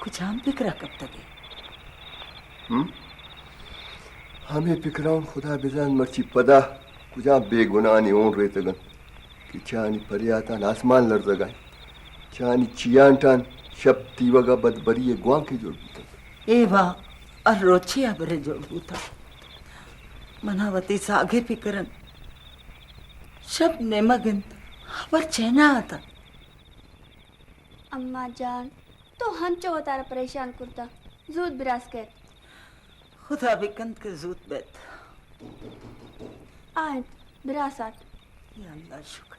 کجام پکرا کپتگ ئے؟ ہم؟ ہمے پکران خدا بزانت مرچی پدا کجام بے گناہانی ہون ریتگ انت کہ چہ آنی پریاتان آسمان لرزگ ءَ انت، چہ آنی چیانٹان شپ تیوگ ءَ بدبری ءِ گوانکے جوڑ بوتگ۔ اے وا ہر روچے ءَ برے جوڑ بوتگ۔ منا وتی زاگ ءِ پکر انت۔ شپ نیمگ انت، ہبر چے نہ اتگ۔ اماں جان، تو ہنچو وتارا پریشان کرتہ، زوت براس کیت۔ خدا بکنت کہ زوت بیت۔ آ انت، براس آت۔ یا اللہ شکر۔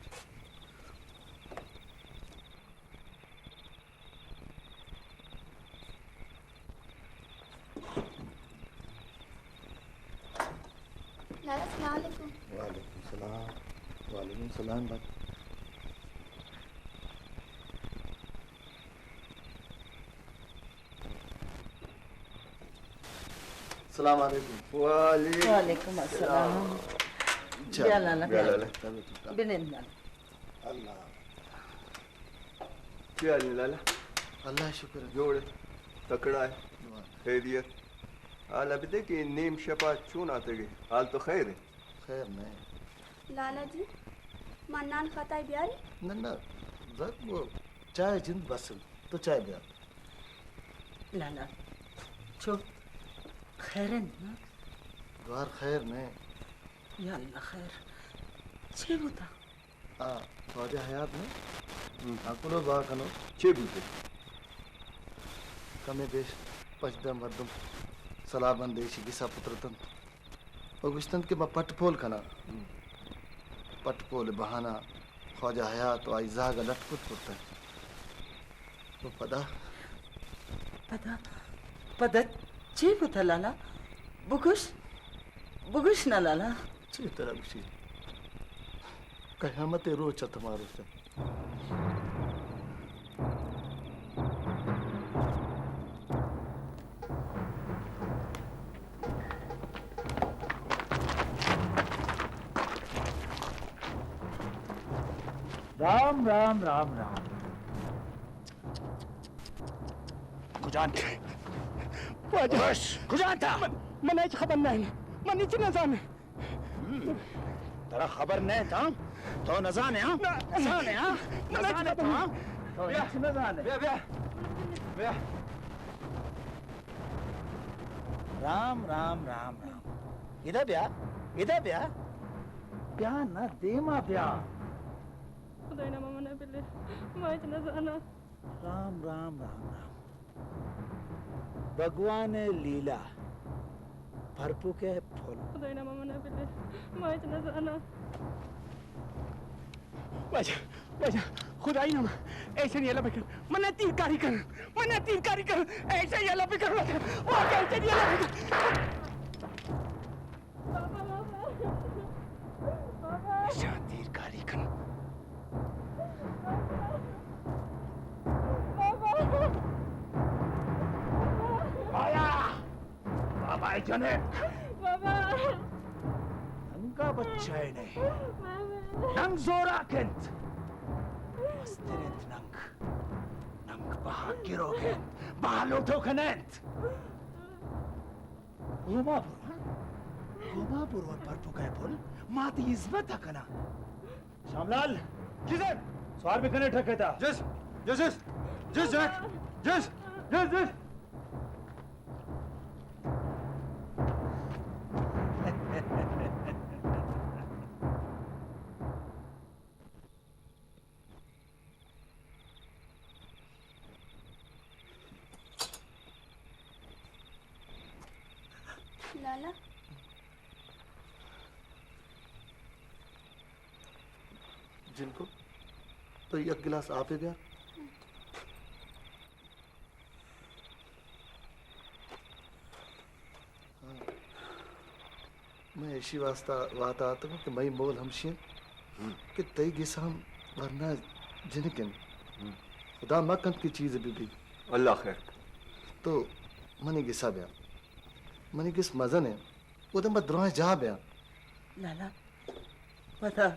لالا، السلام علیکم۔ وعلیکم السلام۔ وعلیکم السلام بات۔ السلام علیکم۔ وعلیکم وعلیکم السلام۔ السلام۔ چل، بیا لالا، بیا بیا۔ لالا۔ بنند لالا۔ اللہ۔ چی حال ایں لالا؟ اللہ شکر۔ جوڑ ئے؟ تکڑا ئے؟ دعا۔ خیریت؟ حال ءَ بدے کہ نیم شپ ءَ چون آتگ ئے؟ حال تو خیر ایں؟ خیر نہ ایں۔ لالا جی، من نان خطائی بیاری؟ نہ، نہ، زر وہ چائے جند بس انت۔ تو چائے بیار۔ لالا، چو خیر انت نا؟ دوار خیر نہ۔ یا اللہ خیر۔ چے بوتا؟ آ، خواجہ حیات نہ؟ ہم۔ آ کلو با کنو۔ چے بوتے؟ کمے بیش پنچ دہ مردم سلاہ بند ایشی گسا پترتنت۔ و گوشتنت کہ ما پٹ پول کناں۔ ہم۔ پٹ پول بہانہ خواجہ حیات و آئی زاگ ءَ لٹ کت کرتگ۔ و پدا؟ پدا، پدا چے بوتہ لالا؟ بگوش، بگوش نا لالا۔ چے ترا گوشی؟ قیامت ءِ روچ ات ما روچ ات۔ رام، رام، رام، رام۔ کجا انت؟ واجہ۔ بس۔ کجا انت؟ من، من ہچ خبر نہ انت۔ من ہچ نہ زاناں۔ ہم۔ ترا خبر نہ انت، ہاں؟ تو نہ زانے، ہاں؟ نہ۔ نہ زانے، ہاں؟ نہ، نہ زانے تو، ہاں؟ تو بیا۔ ہچ نہ زانے۔ بیا، بیا۔ بیا۔ رام، رام، رام، رام۔ ادا بیا، ادا بیا۔ بیا نہ، دیما بیا۔ خدای نام من بلے، ما ہچ نہ زاناں۔ رام، رام، رام، رام۔ بھگوان ءِ لیلا، پرپوک ءِ پل۔ خدای نام من بلے، ما ہچ نہ زاناں۔ واجہ، واجہ، خدای نام، ایشانی یلہ بکن۔ من تیر کاری کن، من تیر کاری کن، ایشانی یلہ بکن، واجہ، واجہ، ایشانی یلہ بکن۔ بابا، بابا۔ بابا۔ ایشاں تیر کاری کن۔ بابا۔ آیا۔ بابا جنک۔ بابا۔ ننگا بچہ نے۔ بابا۔ ننگ زوراک انت۔ مستر انت ننگ۔ ننگ بہا گروک انت۔ بہا لوٹوک نہ انت۔ گوما برو، ہاں؟ گوما برو، پرپوک ءِ پل، ما تئی ہزمت ءَ کناں۔ شاملال، چیزے؟ سوار بکنے ٹرک ءِ تہا۔ جس، جس، جس، جس، جس، جس، جس، جس۔ لالا۔ جنکو، تو یک گلاس آپ ءَ بیار۔ من ایشی واسطہ وات ءَ آتگوں کہ مئی مول ہمشی انت کہ تئی گس ءَ ہم ورنا جنک انت۔ خدا مہ کنت کہ چیزے بہ بیت۔ اللہ خیر۔ تو منی گس ءَ بیا۔ منی گس مزن انت۔ اود ءَ ما دراہیں جاہ بیا۔ لالا، پدا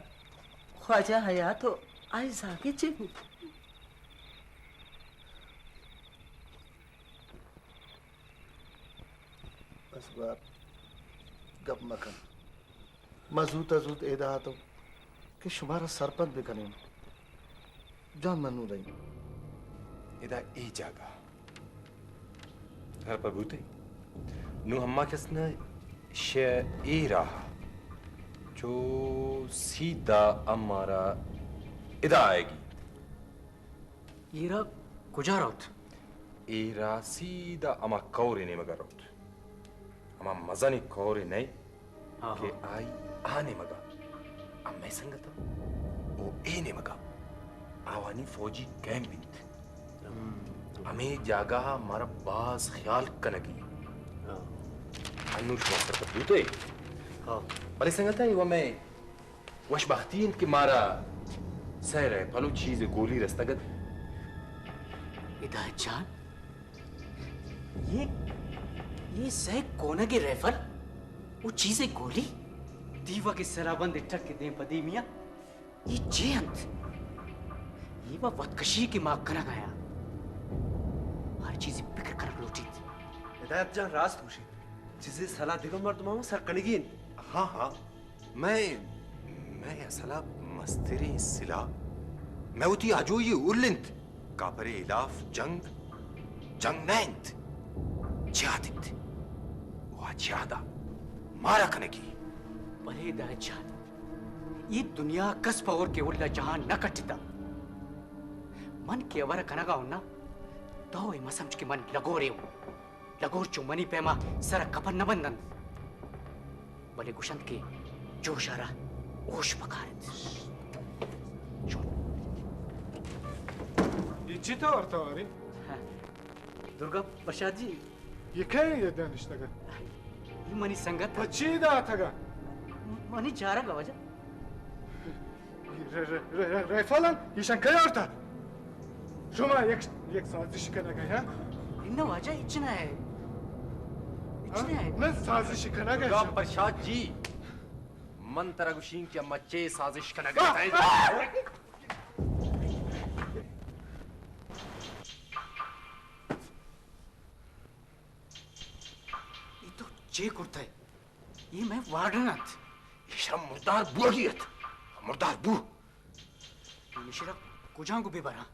خواجہ حیات و آئی زاگی چی بوت؟ بس گوار، گپ مکن۔ ما زوت ءَ زوت ادا اتوں کہ شمارا سرپد بکنیں۔ جان من نوں رئیں۔ ادا اے جاگہ۔ ہر پر بوتے۔ نوں ہما کس نہ شہ اے راہ۔ چو سیدھا ہمارا ادا آئیگی۔ اے راہ کجا روت؟ اے راہ سیدھا ہما کور ءِ نیمگا روت۔ ہما مزنیں کور ءِ نئے ہاں، کہ ہاں۔ آئی آ نیمگا، ہمے سنگت او اے نیمگا آوانی فوجی کیمپ انت۔ ہم۔ ہمے جاگہ ءَ مارا باز خیال کنگی۔ ہاں۔ انوں شما سرپد بوتے۔ ہاں۔ بلے سنگت، اے و مئے وش بختی انت کہ مارا سئے ریفل و چیزے گولی رستگ ات۔ ہدایت جان، یہ، یہ سئے کونگے ریفل و چیزے گولی؟ دیوک ءِ سرا بند ٹک ءَ دیم پہ دیمی ءَ۔ یہ چے انت؟ یہ و وتکشی کہ ما کنگ ءَ آں۔ ہر چیزے پکر کنگ لوٹیت۔ ہدایت جان راست گوشیت۔ چیزے سلاہ دگہ مردماں سر کنگی انت۔ ہاں، ہاں۔ مئے، مئے اصل ءَ مستریں سلاہ مئے وتی آجوئی ءِ اُل انت۔ کاپر ءِ ہلاف جنگ، جنگ نہ انت، جہاد انت۔ و آ جہاد ءَ مارا کنگی۔ بلے ہدایت جان، اے دنیا کس پہ ہور کہ اُل ءَ جہان نہ کٹتہ۔ من کہ ہبر کنگ ءَ اوں نا، تو اے مہ سمجھ کہ من لگورے اوں۔ لگور چو منی پیما سر ءَ کپر نہ بندنت، بلے گوشنت کہ جوش ءَ را ہوش پکار انت۔ شو۔ یہ چی تو ورتا واری؟ درگا پرشاد جی۔ یہ کئے یہ دانشتگا؟ یہ منی سنگت۔ تو چی داتگا؟ منی چارگ واجہ۔ ر-، ر-، ر-، ر-، ریفلن ایشان کئے آورتا؟ شما یک، یک سازش کنگ ءَ، ہاں؟ انہ واجہ، ہچ نہ ہے۔ ہچ نہ ہے۔ نہ، سازش کنگ ءَ۔ پرشاد جی، من ترا گوشیں کہ ما چے سازش کنگ ءَ۔ اے تو چے کرتئے؟ اے مئے وارڈن انت۔ ایشرا مردار بوگی ات۔ مردار بو۔ ایشرا کجانگو بہ براں؟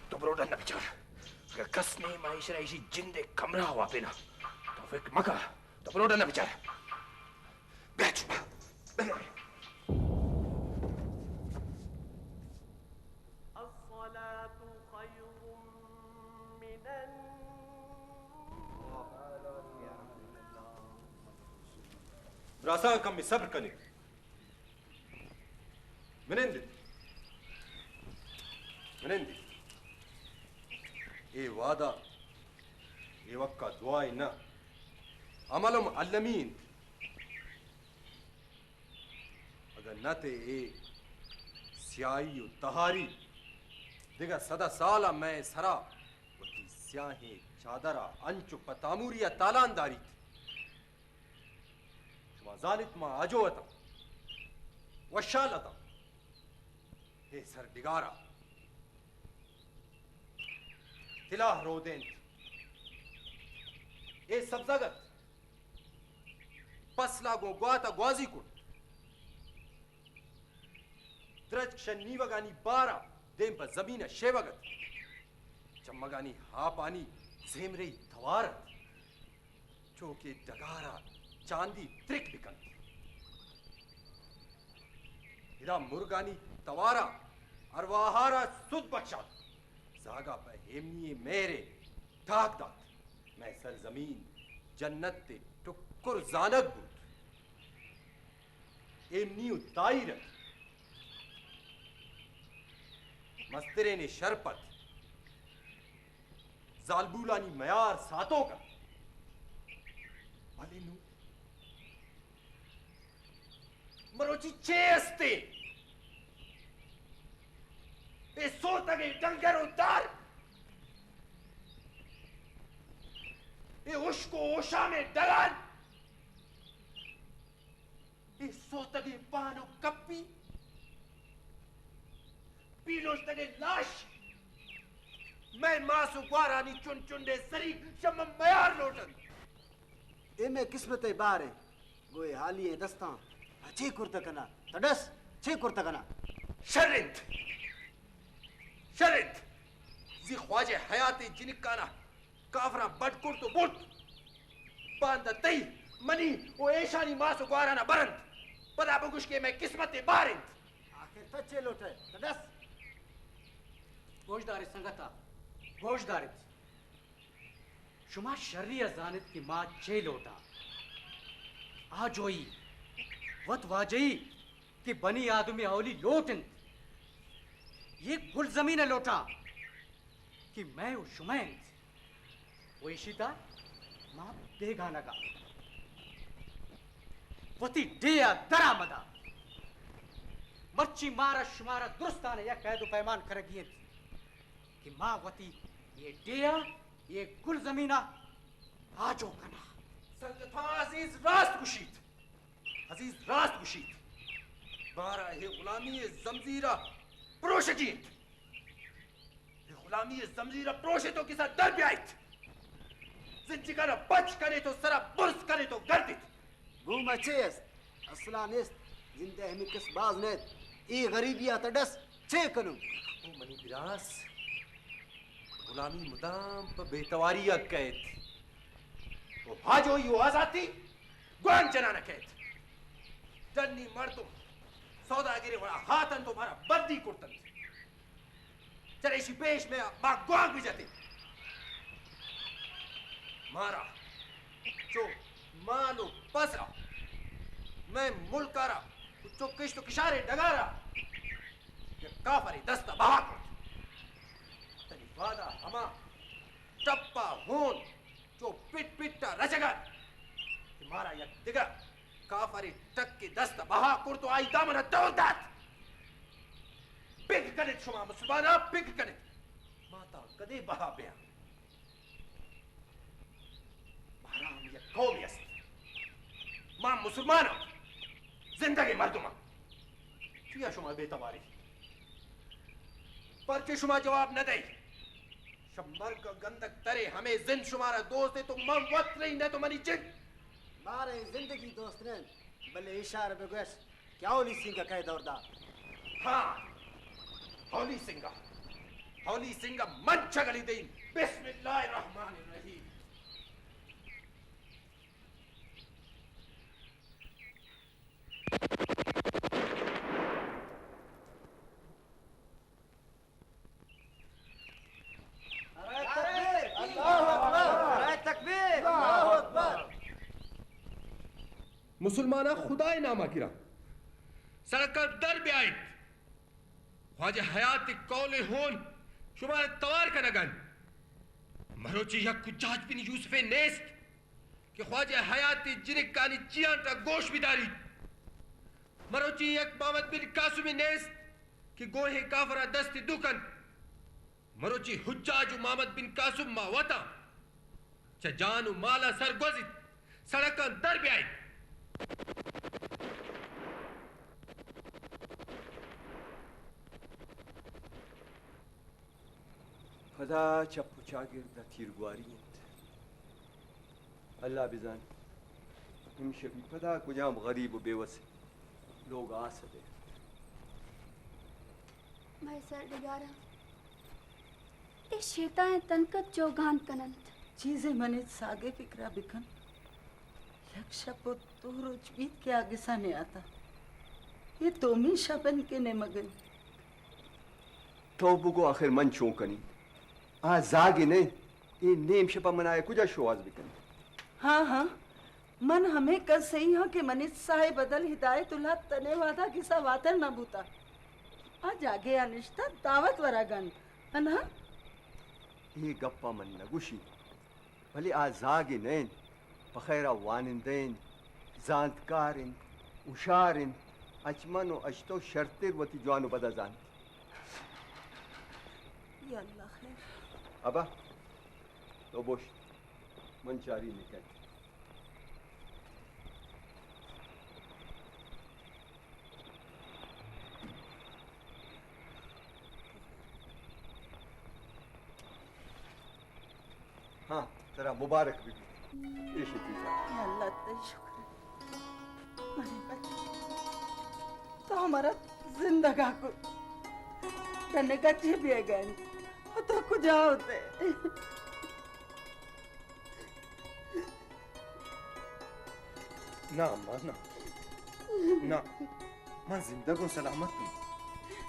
تو بروڈن نہ بچار۔ اگر کس نے ما ایشرا ایشی جند ءِ کمرہ ءَ واپیناں۔ تو فکر مکن۔ تو بروڈن نہ بچار۔ بیٹھ۔ الصلاة خير من النوم۔ براساں کمی صبر کنیت۔ منندیت۔ منندیت۔ اے وعدہ، اے وقت دعائے نہ، عمل ہم المی انت۔ اگاں نہ تے اے سیاہی و تہاری، دگہ صدہ سال ءَ مئے سرا وتی سیاہیں چادر ءَ انچو پہ تاموری ءَ تالان داریت۔ شما زانیت ما آجو اتاں، وشحال اتاں۔ اے سرڈگار ءَ تلاہ رودینت۔ اے سبزگ ات۔ پسلا گوں گوات ءَ گوازی کت۔ درچک شہ نیوگانی بار ءَ دیم پہ زمین ءَ شیوگ ات۔ چمگانی ہاپانی زیمرئی توار ات۔ چو کہ ڈگار ءَ چاندی ترک بکنت۔ ادا مرگانی توار ءَ ارواہارا سد بخشات۔ زاگا پہ ایمنی مہر ءَ ٹاک دات۔ مئے سرزمین جنت ءِ ٹکر زانگ بوت۔ ایمنی و تاہیر ات۔ مسترین شرپ ات۔ زالبولانی میار ساتوک ات۔ بلے نوں مروچی چے است اے؟ اے سوتگیں ڈنگر و دار، اے ہشک و ہوشامیں ڈگار، اے سوتگیں پان و کپی، پیلوشتگیں لاش، مئے ماس و گوارانی چنڈ چنڈے سری شہ من میار لوٹنت۔ اے مئے قسمت ءِ بار انت۔ گوں اے حالی ئیں دستاں چے کرتہ کناں؟ تڈس، چے کرتہ کناں؟ شر انت، شر انت۔ زی خواجہ حیات ءِ جنکانا کافراں بڈ کرت و برت۔ باندا تئی، منی و ایشانی ماس و گواران ءَ برنت۔ پدا بگوش کہ مئے قسمت ءِ بار انت۔ آخر تو چے لوٹئے؟ تڈس۔ گوش دارت سنگتاں، گوش دارت۔ شما شری ءَ زانت کہ ما چے لوٹاں۔ آجوئی، وت واجہی کہ بنی آدم ءِ اولی لوٹ انت۔ یک گلزمین ءَ لوٹاں کہ مئے و شمئے انت۔ و ایشی تہا ما بیگانگاں۔ وتی ڈیھ ءَ درآمداں۔ مرچی مارا شمارا درستان یک عہد و پیمان کنگی انت کہ ما وتی اے ڈیھ ءَ، اے گلزمین ءَ آجو کناں۔ سنگتاں، عزیز راست گوشیت، عزیز راست گوشیت۔ مارا اے غلامی ءِ زمزیر ءَ پروشگی انت۔ اے غلامی ءِ زمزیر ءَ پروشیت و کسا در بیایت۔ زندگان ءَ پچ کنیت و سرا برز کنیت و گردیت۔ گوں ما چے است؟ اصلا نیست۔ زند ءَ ہمے کس باز نیت۔ اے غریبی ءَ تڈس چے کنوں؟ او منی براس، غلامی مدام پہ بے تواری ءَ کئیت۔ و آجوئی و آزاتی گوانک جنان ءَ کئیت۔ ڈنی مردم سوداگرے وڑا ہاتنت و مارا بندی کرتنت۔ چریشی پیش مئے ما گوانک بجتیں۔ مارا چو مال و پس را، مئے ملک ءَ را چو کشت و کشارے ڈگار ءَ یک کافرے دست ءَ بہا کرت۔ تنی وہدا ہما ٹپ ءَ ہون چو پٹ پٹ ءَ رچگ ءَ کہ مارا یک دگہ کافرے ٹکے دست ءَ بہا کرت و آئی دامن ءَ دور دات۔ پکر کنیت شما مسلماناں، پکر کنیت۔ ما تاں کدے بہا بیاں؟ مارا ہم یک قومے است۔ ما مسلماناں، زندگیں مردماں۔ چیا شما بے تواری؟ پرچے شما جواب نہ دئے؟ شہ مرگ ءَ گندگ ترے ہمے زند شمارا دوست انت و من وت رہی نہ تو منی جند۔ مارا اے زندگی دوست نہ انت، بلے اشارہ بگوش کہ اولی سنگ ءَ کئے دور دات؟ ہاں، اولی سنگ ءَ، اولی سنگ ءَ من چگلی دئیں۔ بسم اللہ الرحمن الرحیم۔ نعرہ تکبیر! اللہ اکبر! نعرہ تکبیر! اللہ اکبر! مسلماناں، خدائے نام ءَ گراں، سڑک ءَ در بیایت۔ خواجہ حیات ءِ قول ءِ ہون شمارا توار کنگ ءَ انت۔ مروچی یک حجاج بن یوسفے نیست کہ خواجہ حیات ءِ جنکانی چیانٹ ءَ گوش بداریت۔ مروچی یک محمد بن قاسمے نیست کہ گوہیں کافراں دست دو کنت۔ مروچی حجاج و محمد بن قاسم ما وتاں چہ جان و مالاں سرگوزیت، سڑکاں در بیایت۔ پدا چپ و چاگرد ءَ تیرگواری انت۔ اللہ بزان، امشپی پدا کجام غریب و بے وس لوگ آس ءَ دئینت۔ مئے سرڈگاراں اے شیتائیں تنکت چوگاند کننت۔ چیزے من اچ ساگے فکرا بکن۔ یک شپ و دو روچ بیت کہ آ گسا نیاتا۔ اے دومی شپ انت کہ نمگ انت۔ تو بگو آخر من چون کنیں؟ آ زاگے نہ انت۔ اے نیم شپا من آیا کجا شوہاز بکنیں؟ ہاں، ہاں۔ من ہمے کسئی ہاں کہ منی صاحب بدل ہدایت اللہ تنے وہدا گسا واتر نہ بوتا۔ آ جاگہے آ نشتہ دعوت ورگ انت، اناں؟ اے گپا من نہ گوشی، بلے آ زاگے نہ انت، پہ خیرا وانندہ انت، زانتکار انت، ہشار انت، اچ من و اچ تو شرتر وتی جوان و بدا زانت۔ یا اللہ خیر۔ ابا، تو بوشت، من چاری نکن۔ ہاں، ترا مبارک بہ بیت۔ اے شتی جان۔ اے اللہ تئی شکر۔ منی بچ، تو ہمارا زندگا کو۔ ڈنے گچے بیگن۔ تو کجا ہوتے؟ نہ، اماں، نہ۔ نہ، من زندگ ءُ سلامت اوں۔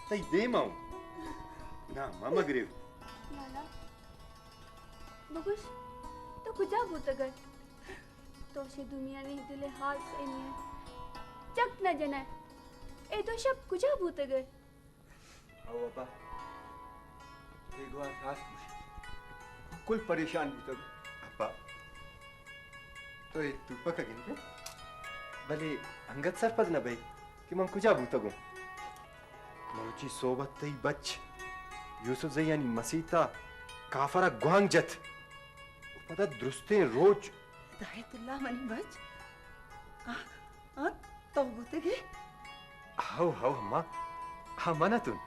تئی دیم ءَ اوں۔ نہ، اماں، مہ گریو۔ لالا، بگوش، تو کجا بوتگ ئے؟ تو شے دومیانی دل ءِ حال سہی نہ ئے۔ چک نہ جن ئے۔ اے دو شپ کجا بوتگ ئے؟ او ابا، اے گوار راست گوشی۔ کل پریشان بوتگ۔ ابا، تو اے توپک ءَ گندئے، بلے انگت سرپد نہ بئے کہ من کجا بوتگوں۔ مروچی سہب ءَ تئی بچ یوسف زئیانی مسیت ءَ کافر ءَ گوانک جت ءُ پدا درستیں روچ۔ ہدایت اللہ، منی بچ۔ آ، آ، تو بوتگ ئے؟ ہو، ہو، اماں، ہاں، من اتوں۔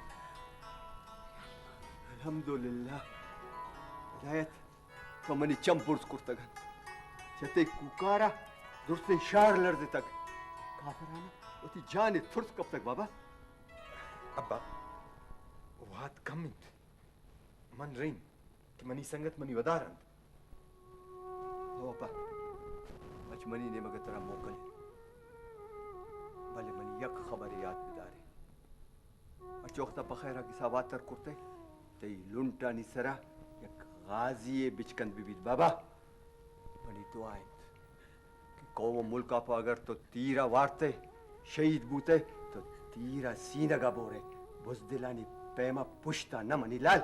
الحمدللہ۔ ہدایت، تو منی چم برز کرتگ انت۔ چہ تئی کوکار ءَ درستیں شہر لرزتگ۔ کافران ءَ وتی جان ءِ ترس کپتگ بابا۔ ابا، وہد کم انت۔ من رئیم کہ منی سنگت منی ودار انت۔ ہو ابا، اچ منی نیمگ ءَ ترا موکل انت۔ بلے منی یک خبرے یات بدارے۔ ہرچ وخت ءَ پہ خیر ءَ گسا واتر کرتئے، تئی لنٹانی سرا یک غازی یے بچکند بہ بیت بابا۔ منی دعا انت کہ قوم ءُ ملک ءَ پہ اگر تو تیر ءَ وارتئے، شہید بوتئے، تو تیر ءَ سینگ ءَ بورئے، بزدلانی پیم ءَ پشت ءَ نہ منی لال۔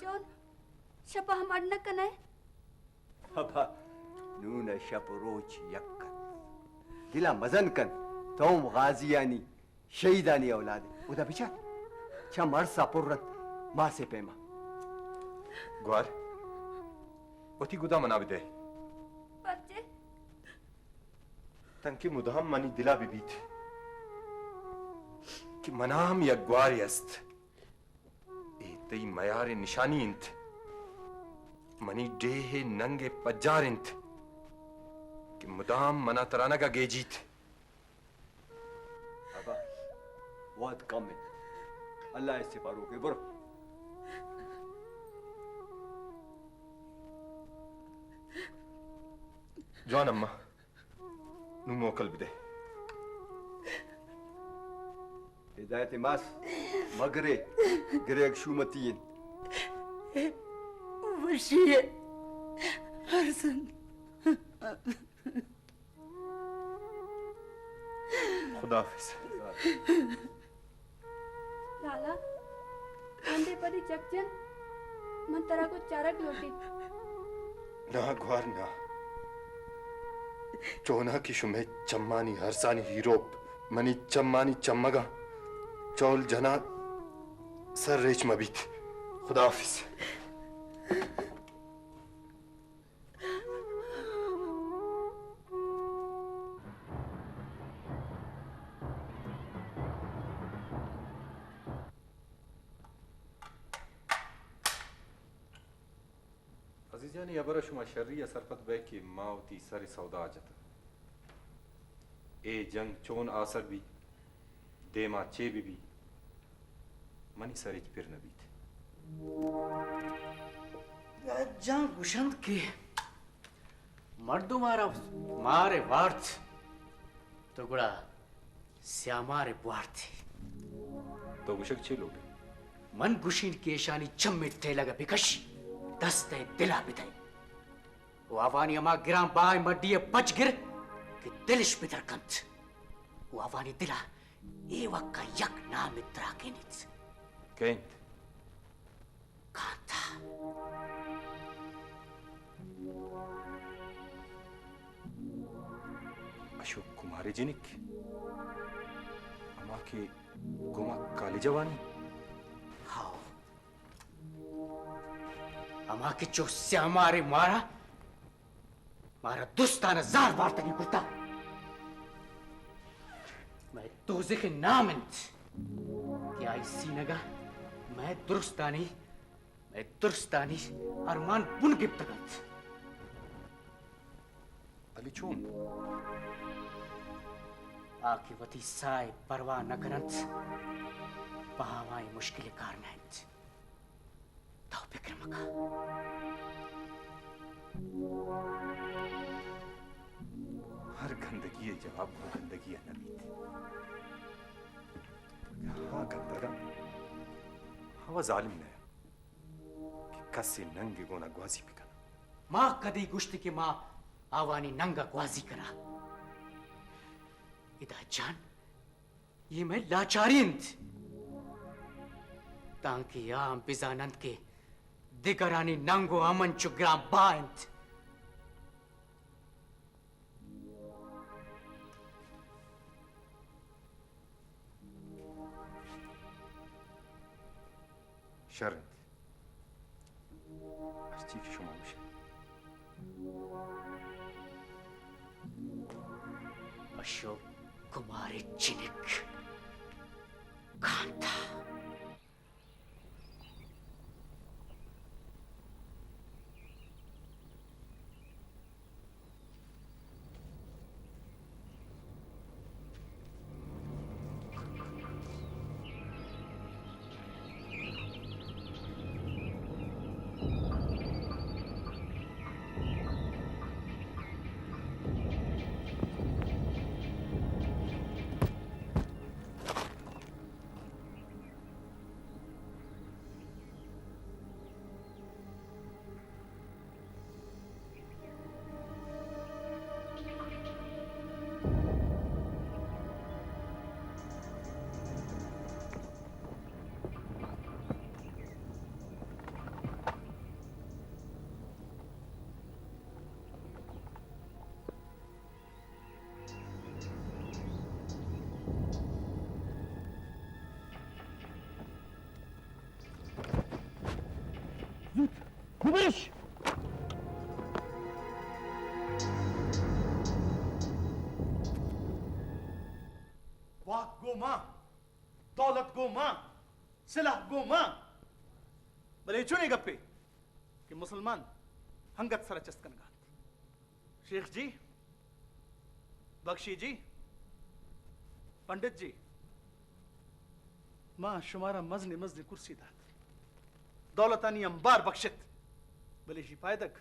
چون؟ شپ ءَ ہم اڈ نہ کنئے؟ ابا، نون ءَ شپ ءُ روچ یک انت۔ دل ءَ مزن کن، تو ہم غازیانی، شہیدانی اولاد ئے۔ اودا بچار، چم ارس ءَ پر انت، ماس ءِ پیم ءَ۔ گوار، وتی گداں من ءَ بدئے۔ پرچے؟ تنکہ مدام منی دل ءَ بہ بیت کہ من ءَ ہم یک گوارے است۔ اے تئی میار ءِ نشانی انت۔ منی ڈیھ ءِ ننگ ءِ پجار انت کہ مدام من ءَ ترانگ ءَ گیجیت۔ ابا، وہد کم انت۔ اللہ ءِ سپاروکے، برو۔ جوان اماں۔ نوں موکل بدئے۔ ہدایت ماس، مگرے، گریگ شومتی انت۔ وشی ءِ ارزند۔ خدا حافظ۔ لالا، ہندے پدی چک جن، من ترا گوں چارگ لوٹیں۔ ناں گوار ناں۔ چوناں کہ شمئے چمانی ارسانی ہیروپ منی چمانی چمگاں چول جناں، سر ریچ مہ بیت۔ خدا حافظ۔ عزیزانی ہبر ءَ شما شری ءَ سرپد بئے کہ ما وتی سر ءِ سودا ءَ جتگ۔ اے جنگ چون آسر بیت، دیما چے بہ بیت، منی سر ہچ پر نہ بیت۔ جان گوشنت کہ مردم ءَ را مار ءَ وارت، تو گڑا سیاہ مار ءَ بوارت۔ تو گوشگ چے لوٹ ئے؟ من گوشین کہ ایشانی چم ءِ ٹیلگ ءَ بکش، دست ءِ دل ءَ بدئے۔ و آوانی ہما گران بہائیں مڈی ءَ پچ گر کہ دلش بدر کنت۔ و آوانی دل ءَ ایوک ءَ یک نامے تراکینیت۔ کئے انت؟ کانتا۔ اشوک کمار ءِ جنک؟ ہما کہ گوما کالج ءَ وانی؟ ہاؤ۔ ہما کہ چو سیاہ مارے مارا، مارا درستان ءَ زہر بارتگیں کرتا۔ مئے دوزخ ءِ نام انت کہ آئی سینگ ءَ مئے درستانی، مئے درستانی ارمان بن گپتگ انت۔ بلے چون؟ آ کہ وتی ساہ ءِ پرواہ نہ کن انت، پہ آواں اے مشکل ءِ کار نہ انت۔ تو پکر مکن۔ ہر گندگی ءِ جواب گوں گندگی ءَ نہ بیت۔ ہاں گندگ ءَ ہوا ظالم نہ کہ کسے ننگ ءِ گونا گوازی بکن۔ ما کدی گوشت کہ ما آوانی ننگ ءَ گوازی کناں؟ ادا جان، اے مئے لاچاری انت، تانکہ آ ہم بزان انت کہ دگرانی ننگ و امن چو گران بہا انت۔ شر انت۔ ہرچی کہ شما گوش ات۔ اشوک کمار ءِ جنک کانتا۔ زوت، ببرش! واک گوں ما، دولت گوں ما، سلاہ گوں ما۔ بلے چونیں گپے کہ مسلمان ہنگت سرا چست کنگا انت۔ شیخ جی، بخشی جی، پنڈت جی، ما شمارا مزنیں مزنیں کرسی دات، دولتانی انبار بخشت، بلے اشی پائدگ؟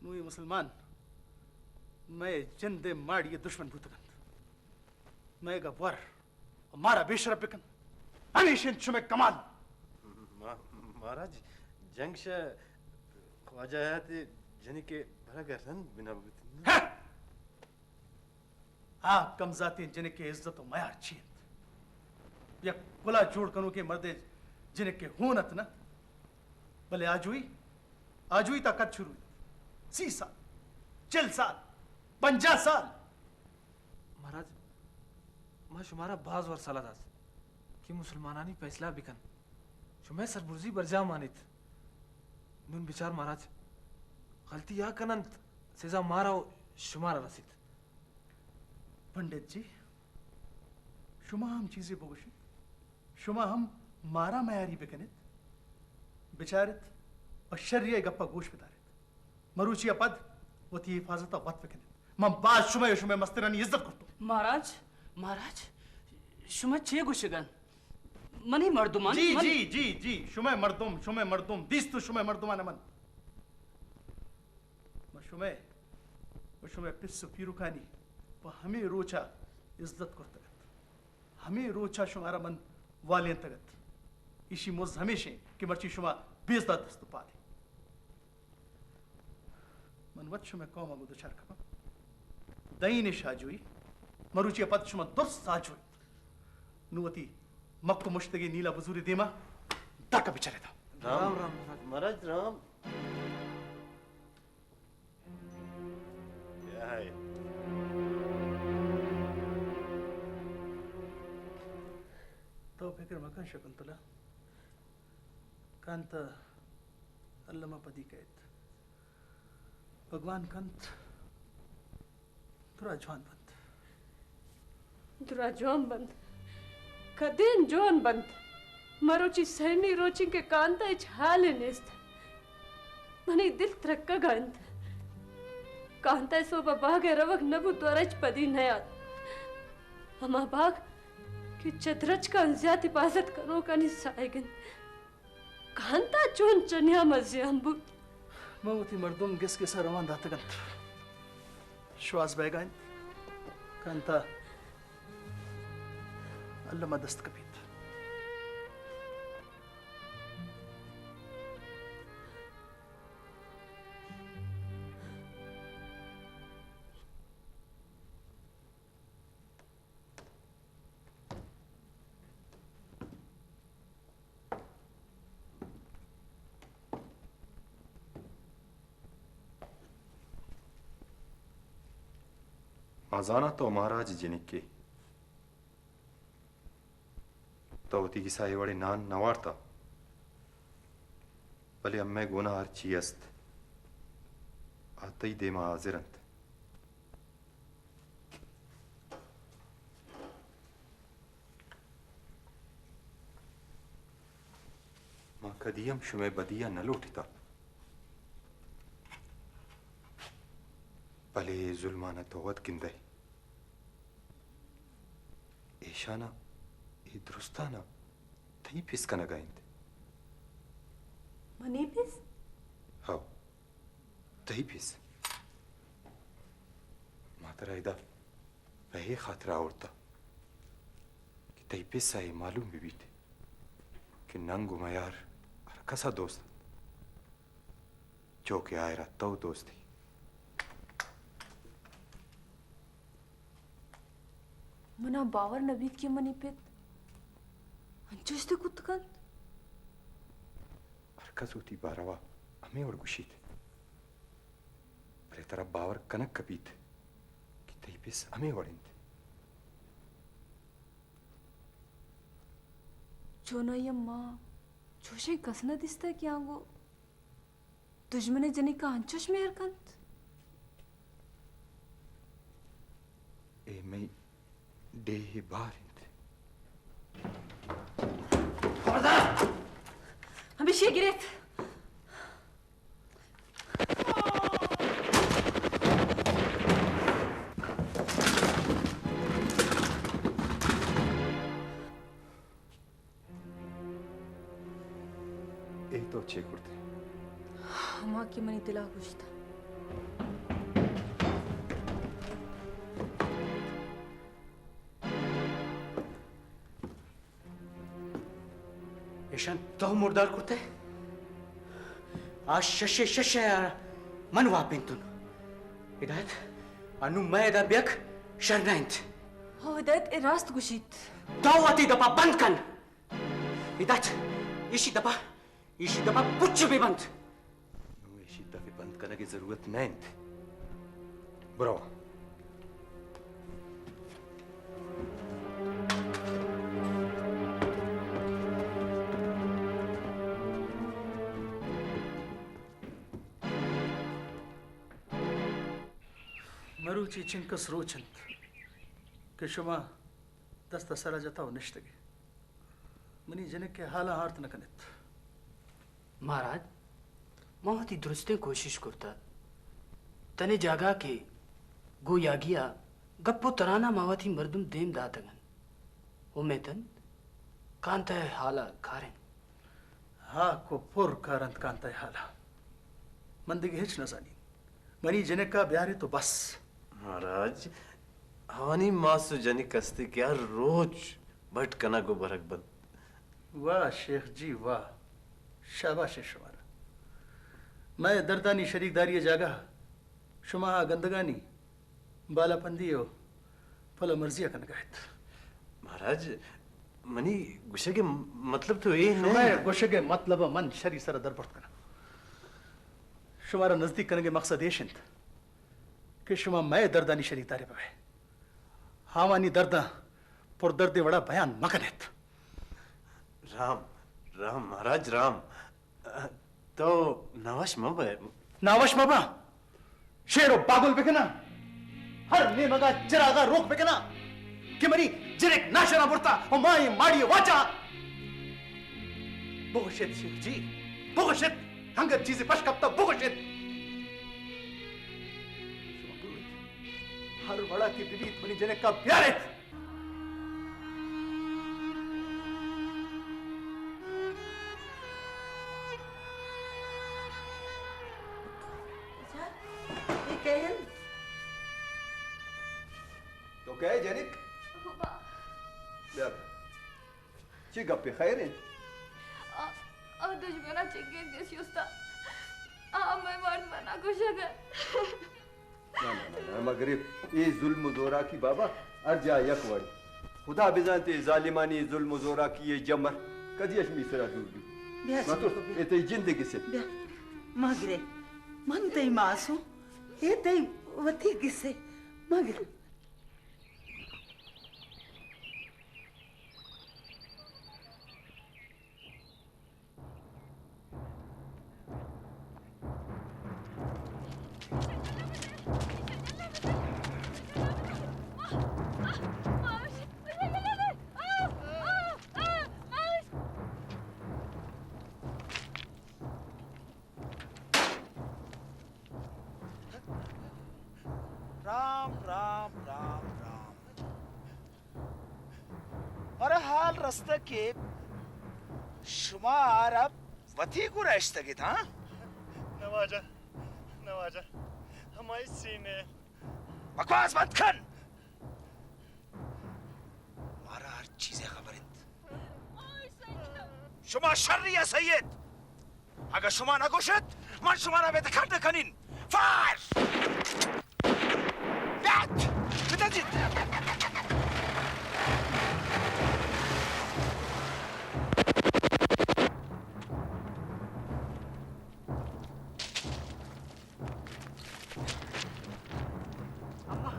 نوں اے مسلمان مئے جند ءِ ماڑی ءِ دشمن بوتگ انت۔ مئے گپ ور ءُ مارا بے شرپ بکن۔ ہمیش انت شمئے کمال۔ ما-، مہاراج، جنگ شہ خواجہ حیات ءِ جنک ءِ برگ ءَ رند بنا بوت۔ ہاں! آ کمزاتیں جنک ءِ عزت ءُ میار چی انت؟ یک کلا جوڑ کنوکیں مردے جنک ءِ ہون ات نہ؟ بلے آجوئی، آجوئی تا کد شروع انت؟ سی سال، چل سال، پنجاہ سال۔ مہاراج، ما شمارا باز وار سلاہ دات کہ مسلمانانی فیصلہ بکن، شمئے سربرزی برجاہ مانیت۔ نون بچار مہاراج، غلطی آ کن انت، سزا مارا و شمارا رسیت۔ پنڈت جی، شما ہم چیزے بگوشیت، شما ہم مارا میاری بکنیت، بچاریت و شری ءِ گپا گوش بداریت۔ مروچی ءَ پد وتی حفاظت ءَ وت بکنیت۔ من باز شمئے و شمئے مسترانی عزت کرتوں۔ مہاراج، مہاراج، شما چے گوشگ ءَ انت؟ منی مردمان، جی، من جی، جی، جی، شمئے مردم، شمئے مردم، دیست و شمئے مردمان من۔ من شمئے و شمئے پس و پیرکانی پہ ہمے روچا عزت کرتگ ات۔ ہمے روچا شمارا من والینتگ ات۔ ایشی مز ہمیش انت کہ مرچی شما بے عزت دست و پادے۔ من وت شمئے قوم ءَ گوں دچار کپاں۔ دئین اش آجوئی، مروچی ءَ پد شما درست آجو ایت۔ نوں وتی مک و مشتگیں نیلا بزور ءِ دیما دک ءَ بچریت۔ رام، رام، رام، مہاراج۔ مہاراج رام۔ بیا ہے۔ تو فکر مکن شکنتلا، کانت الما پدی کئیت۔ بھگوان کنت، درا جوان بنت۔ درا جوان بنت۔ کدین جوان بنت؟ مروچی سئیمی روچیں کہ کانتا ہچ حالے نیست۔ منی دل ترکگا انت۔ کانتہ ءِ سوب ءَ باگ ءَ روگ نہ بوت، تو ءَ را ہچ پدی نیات۔ ہما باگ کہ چہ درچکاں زیات حفاظت کنوکانی ساہگ انت۔ کانتہ چون چہ نیام ءَ زیان بوت؟ من وتی مردم گس گس ءَ روان داتگ انت۔ شواز بئیگا انت۔ کانتہ الم ءَ دست کپیت۔ ما زاناں تو مہاراج ءِ جنکے۔ تو وتی گسا اے وڑیں نان نہ وارتہ، بلے امئے گونا ہرچی است، آ تئی دیما حاضر انت۔ ما کدی ہم شمئے بدی ءَ نہ لوٹتہ، بلے اے ظلمان ءَ تو وت گندئے۔ ایشان ءَ، اے درستان ءَ تئی پس کنگ ءَ انت۔ منی پس؟ ہو، تئی پس۔ ما ترا ادا پہ اے خاطر ءَ آورتہ کہ تئی پس ءَ اے معلوم بہ بیت کہ ننگ ءُ میار ہر کس ءَ دوست انت، چو کہ آئرا تو دوست ئے۔ منا باور نہ بیت کہ منی پت انچش دے کت کنت۔ ہر کس وتی باروا ہمے وڑ گوشیت، بلے ترا باور کنگ کپیت کہ تئی پس ہمے وڑ انت۔ چونائیا ما چوشیں کس نہ دیستہ کہ آنگو دژمن ءِ جنکا انچش مہر کنت۔ اے مئی ڈیہہ ءِ بار انت۔ خبردار! ہمیشی ءَ گریت۔ اے تو چے کرتے؟ ہما کہ منی دلا گوشتا۔ ایشان تو مردار کرتے؟ آ ششے ششے من واپینتون۔ ہدایت، انو مئے ادا بیگ شر نہ انت۔ ہو ہدایت، اے راست گوشیت۔ تو وتی دپا بند کن۔ ہدایت، ایشی دپا، ایشی دپا پچ بہ بند۔ نوں ایشی دپ بند کنگ ءِ ضرورت نہ انت۔ برو۔ مروچی چنکس روچ انت کہ شما دست ءَ سر ءَ جتا ءُ نشتگ ئے۔ منی جنک ءِ حالاں آرت نہ کن ات۔ مہاراج، ما وتی درستیں کوشش کرتہ۔ تنے جاگہ کہ گوں یاگی ءَ گپ ءُ تران ءَ ما وتی مردم دیم داتگ انت۔ امیت انت کانتہ ءِ حال ءَ کار انت۔ ہاک ءُ پر کار انت کانتہ ءِ حال ءَ۔ من دگہ ہچ نہ زانین۔ منی جنک ءَ بیارے تو بس۔ مہاراج، آوانی ماس ءُ جنک استے کہ ہر روچ بٹ کنگ ءُ برگ بنت۔ واہ شیخ جی واہ، شاباش اِنت شمارا۔ مئے دردانی شریکداری ءِ جاگہ ءَ شما آ گندگانی بالاپندی ءُ پلہ مرزی ءَ کنگ ءَ ات۔ مہاراج، منی گوشگ ءِ مطلب تو اے نہ۔ شمئے گوشگ ءِ مطلب ءَ من شری سر ءَ دربرت کناں۔ شمارا نزدیک کنگ ءِ مقصد ایش انت کہ شما مئے دردانی شریکدارے بہ بئے۔ آوانی درداں پردردیں وڑا بیان مہ کن ات۔ رام، رام، مہاراج رام، تو ناوش مہ بئے۔ ناوش مہ باں۔ شیر ءُ باگل بکناں۔ ہر نیمگا چراگا روک بکناں کہ منی جنک ناشراں برتا ءُ ماں اے ماڑی ءَ واچا۔ بگوشت شیخ جی، بگوشت، ہنگر چیزے پش کپتا، بگوشت۔ ہر وڑا کہ بہ بیت، منی جنک ءَ بیاریت۔ اچھا، اے کئے انت؟ تو کئے جنک؟ ابا۔ بیا۔ چی گپے، خیر انت؟ آ، آ دژمن ءَ چنگیز گس شستا۔ آ مئے مرد منا کشگ ءَ۔ نہ، نہ، نہ، نہ، مہ گریب۔ اے ظلم و زوراکی بابا ہر جاہ یک وڑ۔ خدا بزانت اے ظالمانی ظلم و زوراکی ءِ جمر کدی اش می سرا دور بیت۔ بیا مہ ترس، اے تئی جند ءِ گس انت۔ بیا، مہ گرے۔ من تئی ماس اوں۔ اے تئی وتی گس انت۔ مہ گرے۔ رام، رام، رام، رام۔ مارا حال رستہ کہ شما عرب وتی گورا اشتگ ات، ہاں؟ نہ واجہ، نہ واجہ، ہمائی سینے۔ بکواس بند کن۔ مارا ہر چیزے خبر انت۔ شما شری ءَ سہی ات۔ اگاں شما نہ گوشت، من شما را بے دکھل نہ کنین۔ فائر! بیت! بتجیت! اما!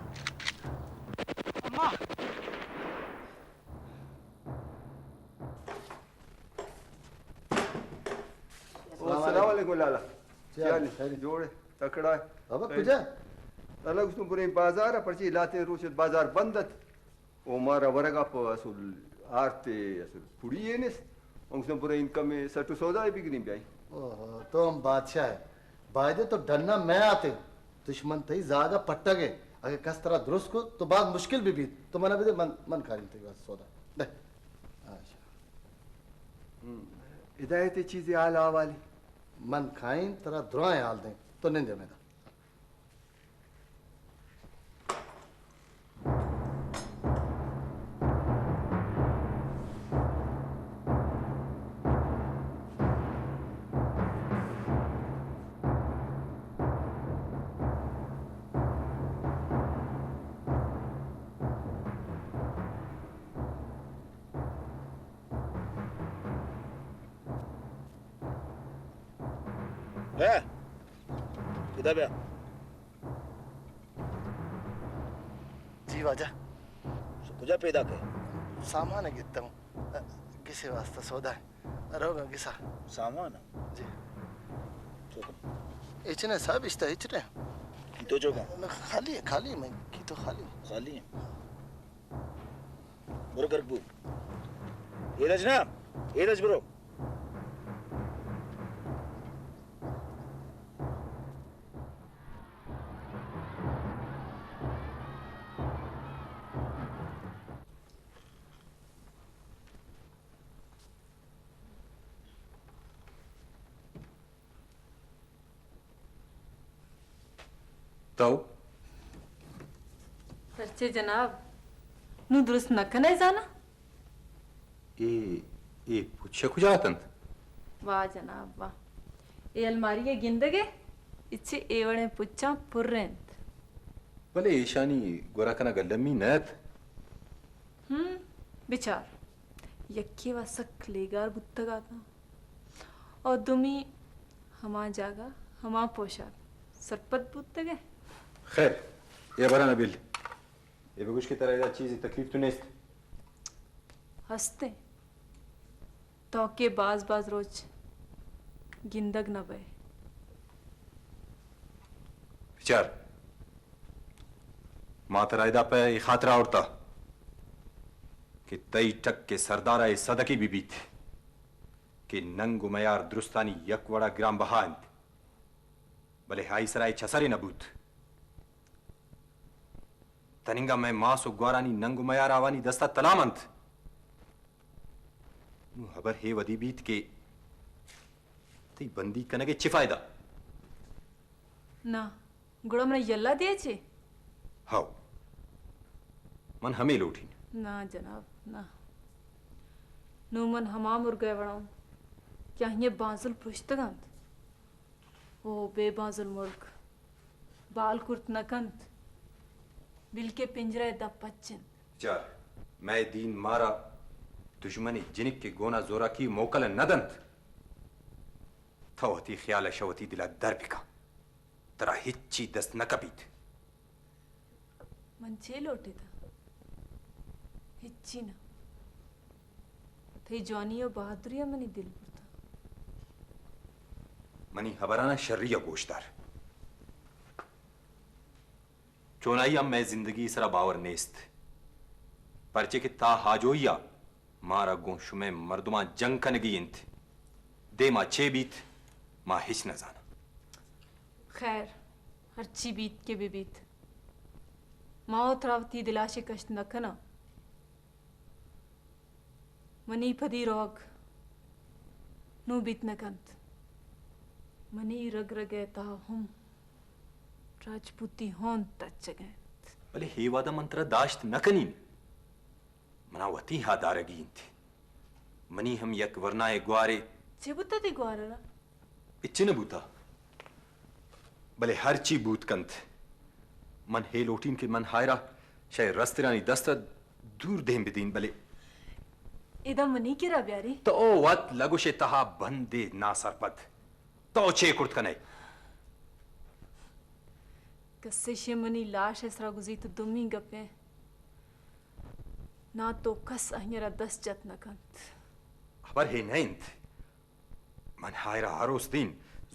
اما! او، السلام علیکم لالا۔ چی حال؟ جوڑ ئے؟ تکڑا ئے؟ بابا، کجا؟ لالا، گوشتوں بریں بازار ءَ، پرچی لہتیں روچ ات بازار بند ات۔ او مارا ورگا پہ اصل آرت ءِ اصل پڑی یے نیست۔ ہم گوشتوں بریں انکم ءِ سٹ و سودا ءَ بگریں بیائیں۔ اوہو، تو ہم بادشاہ ئے۔ بایدے تو ڈنا مہ آتیں۔ دشمن تئی زاگ ءَ پٹگ ءَ۔ اگہ کس ترا درست کت تو باز مشکل بہ بیت۔ تو منا بدے، من، من کاریں تئی واسطہ سودا۔ دے۔ اچھا۔ ہم، ہدایت ءِ چیزے حال احوالے؟ من کائیں ترا درائیں حال دیں۔ تو نندے میدا۔ بیا۔ ادا بیا۔ جی واجہ۔ کجا پیداک ئے؟ سامان گتگ اوں۔ گسے واسطہ سودا ئے۔ روگاں گسا۔ سامان؟ جی۔ چوکا۔ ہچ نہ صاحب، اشتا ہچ نہ۔ کیتو چوکا؟ نہ، خالی ئے، خالی ئے، مئے کیتو خالی ئے۔ خالی ئے۔ برو گرگ بو۔ ایدج نا، ایدج برو۔ تو؟ پرچے جناب؟ نوں درست نہ کنئے زاناں؟ اے، اے پچ کجا اتنت؟ واہ جناب، واہ۔ اے الماری ءَ گندگ ئے؟ اچ اے وڑیں پچاں پر انت۔ بلے ایشانی گورا کنگ المی نہ ات۔ ہم، بچار۔ یکے وا سک لیگار بوتگ اتاں۔ او دومی ہما جاگہ، ہما پوشاک۔ سرپد بوتگ ئے؟ خیر، اے براں بل۔ اے بگوش کہ ترا ادا چیزے تکلیف تو نیست؟ ہستیں۔ تو کہ باز باز روچ گندگ نہ بئے۔ بچار، ما ترا ادا پہ اے خاطرا آورتا کہ تئی ٹک ءِ سردارا اے صدقے بہ بیت کہ ننگ و میار درستانی یک وڑا گران بہا انت، بلے آئی سرا ہچ اثرے نہ بوت۔ تننگا مئے ماس و گوارانی ننگ و میار آوانی دستا تلام انت۔ نوں ہبر ہے ودی بیت کہ تئی بندی کنگ ء چے فائدہ؟ نہ، گڑا منا یلہ دے چے؟ ہو، من ہمے لوٹین۔ نہ جناب، نہ۔ نوں من ہما مرگ ء وڑاں کہ آئی ء بانزل پرشتگ انت۔ او بے بانزل مرگ بال کرت نہ کنت، بلکہ پنجرہ ء دپ پچ انت۔ چار، مئے دین مارا دژمن ء جنک ء گونا زوراکی موکل نہ دنت۔ تو وتی خیال ء شہ وتی دل ء در بکن، ترا ہچی دست نہ کپیت۔ من چے لوٹتہ؟ ہچی نہ۔ تئی جوانی و بہادری ء منی دل برتہ۔ منی ہبراناں شری ء گوش دار۔ چونائی ہم مئے زندگی سرا باور نیست، پرچے کہ تا ہاجوئی ء مارا گوں شمئے مردماں جنگ کنگی انت۔ دیما چے بیت، ما ہچ نہ زاناں۔ خیر، ہرچی بیت کہ بہ بیت، ما و ترا وتی دلاشے کشت نہ کناں۔ منی پدی روگ نوں بیت نہ کنت۔ منی رگ رگ ء تہا ہم راجپوتی ہون تچگ ء انت۔ بلے ہے وہد ء من ترا داشت نہ کنین۔ منا وتی ہا دارگی انت۔ منی ہم یک ورنائے گوارے۔ چے بوتہ تئی گوارا؟ ہچی نہ بوتہ۔ بلے ہرچی بوت کنت، من ہے لوٹین کہ من ہائرا شہ رسترانی دست ء دور دیم بدین، بلے ادا منی کرا بیاری۔ تو وت لگوش ء تہا بندے ناسرپد۔ تو چے کرت کنے؟ کسے شے منی لاش ء سرا گزیت، دومی گپیں نا تو کس آئی ء را دست جت نہ کنت۔ ہبر ہے نہ انت۔ من ہائرا ہروس دین،